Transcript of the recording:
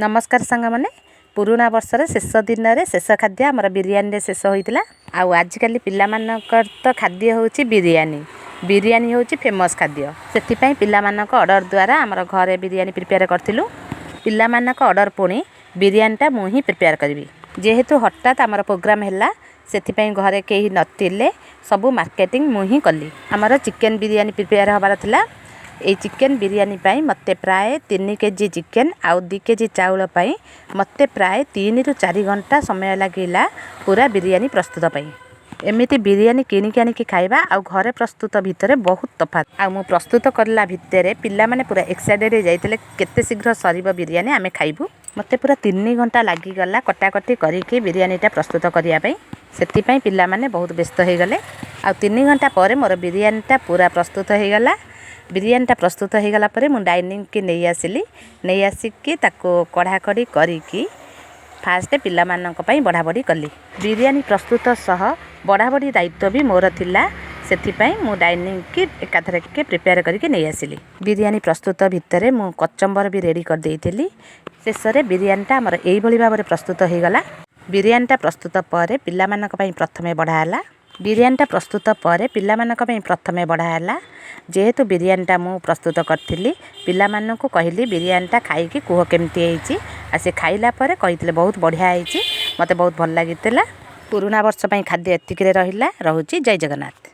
ନମସ୍କାର ସାଙ୍ଗମାନେ। ପୁରୁଣା ବର୍ଷର ଶେଷ ଦିନରେ ଶେଷ ଖାଦ୍ୟ ଆମର ବିରିୟାନୀରେ ଶେଷ ହୋଇଥିଲା। ଆଉ ଆଜିକାଲି ପିଲାମାନଙ୍କର ତ ଖାଦ୍ୟ ହେଉଛି ବିରିୟାନୀ। ବିରିୟାନୀ ହେଉଛି ଫେମସ୍ ଖାଦ୍ୟ। ସେଥିପାଇଁ ପିଲାମାନଙ୍କ ଅର୍ଡ଼ର ଦ୍ୱାରା ଆମର ଘରେ ବିରିୟାନୀ ପ୍ରିପେୟାର କରିଥିଲୁ। ପିଲାମାନଙ୍କ ଅର୍ଡ଼ର ପୁଣି ବିରିୟାନୀଟା ମୁଁ ହିଁ ପ୍ରିପେୟାର କରିବି। ଯେହେତୁ ହଠାତ୍ ଆମର ପ୍ରୋଗ୍ରାମ୍ ହେଲା, ସେଥିପାଇଁ ଘରେ କେହି ନଥିଲେ, ସବୁ ମାର୍କେଟିଂ ମୁଁ ହିଁ କଲି। ଆମର ଚିକେନ୍ ବିରିୟାନୀ ପ୍ରିପେୟାର ହେବାର ଥିଲା। ଏଇ ଚିକେନ୍ ବିରିୟାନୀ ପାଇଁ ମୋତେ ପ୍ରାୟ 3 କେଜି ଚିକେନ୍ ଆଉ 2 କେଜି ଚାଉଳ ପାଇଁ ମୋତେ ପ୍ରାୟ 3ରୁ 4 ଘଣ୍ଟା ସମୟ ଲାଗିଲା ପୁରା ବିରିୟାନୀ ପ୍ରସ୍ତୁତ ପାଇଁ। ଏମିତି ବିରିୟାନୀ କିଣିକି ଆଣିକି ଖାଇବା ଆଉ ଘରେ ପ୍ରସ୍ତୁତ ଭିତରେ ବହୁତ ତଫାତ୍। ଆଉ ମୁଁ ପ୍ରସ୍ତୁତ କଲା ଭିତରେ ପିଲାମାନେ ପୁରା ଏକ୍ସାଇଟେଡ଼ ହେଇଯାଇଥିଲେ, କେତେ ଶୀଘ୍ର ସରିବ ବିରିୟାନୀ, ଆମେ ଖାଇବୁ। ମୋତେ ପୁରା 3 ଘଣ୍ଟା ଲାଗିଗଲା କଟାକଟି କରିକି ବିରିୟାନୀଟା ପ୍ରସ୍ତୁତ କରିବା ପାଇଁ। ସେଥିପାଇଁ ପିଲାମାନେ ବହୁତ ବ୍ୟସ୍ତ ହେଇଗଲେ। ଆଉ 3 ଘଣ୍ଟା ପରେ ମୋର ବିରିୟାନୀଟା ପୁରା ପ୍ରସ୍ତୁତ ହେଇଗଲା। ବିରିୟାନୀଟା ପ୍ରସ୍ତୁତ ହେଇଗଲା ପରେ ମୁଁ ଡାଇନିଂକି ନେଇ ଆସିଲି। ନେଇ ଆସିକି ତାକୁ କଢ଼ାକଢ଼ି କରିକି ଫାଷ୍ଟ ପିଲାମାନଙ୍କ ପାଇଁ ବଢ଼ାବଢ଼ି କଲି। ବିରିୟାନୀ ପ୍ରସ୍ତୁତ ସହ ବଢ଼ାବଢ଼ି ଦାୟିତ୍ୱ ବି ମୋର ଥିଲା। ସେଥିପାଇଁ ମୁଁ ଡାଇନିଂକି ଏକାଥରକେ ପ୍ରିପେୟାର କରିକି ନେଇ ଆସିଲି। ବିରିୟାନୀ ପ୍ରସ୍ତୁତ ଭିତରେ ମୁଁ କଚମ୍ବର ବି ରେଡ଼ି କରିଦେଇଥିଲି। ଶେଷରେ ବିରିୟାନୀଟା ଆମର ଏଇଭଳି ଭାବରେ ପ୍ରସ୍ତୁତ ହେଇଗଲା। ବିରିୟାନୀଟା ପ୍ରସ୍ତୁତ ପରେ ପିଲାମାନଙ୍କ ପାଇଁ ପ୍ରଥମେ ବଢ଼ା ହେଲା। ବିରିୟାନୀଟା ପ୍ରସ୍ତୁତ ପରେ ପିଲାମାନଙ୍କ ପାଇଁ ପ୍ରଥମେ ବଢ଼ା ହେଲା। ଯେହେତୁ ବିରିୟାନୀଟା ମୁଁ ପ୍ରସ୍ତୁତ କରିଥିଲି, ପିଲାମାନଙ୍କୁ କହିଲି, ବିରିୟାନୀଟା ଖାଇକି କୁହ କେମିତି ହେଇଛି। ଆଉ ସେ ଖାଇଲା ପରେ କହିଥିଲେ, ବହୁତ ବଢ଼ିଆ ହେଇଛି, ମୋତେ ବହୁତ ଭଲ ଲାଗିଥିଲା। ପୁରୁଣା ବର୍ଷ ପାଇଁ ଖାଦ୍ୟ ଏତିକିରେ ରହିଲା। ରହୁଛି, ଜୟ ଜଗନ୍ନାଥ।